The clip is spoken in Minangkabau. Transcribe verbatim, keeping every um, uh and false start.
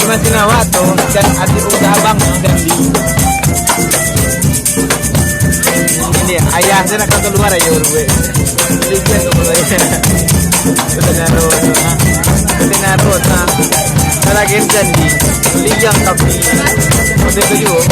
Cuma sini awak tu, dan adik udah abang dan di. Ini ayah saya nak keluar ayo, gue. Lihat tu mulai. Betul naruh, ha. Betul naruh, ha. Kalau lagi janji, liang tapi. Betul tu juga.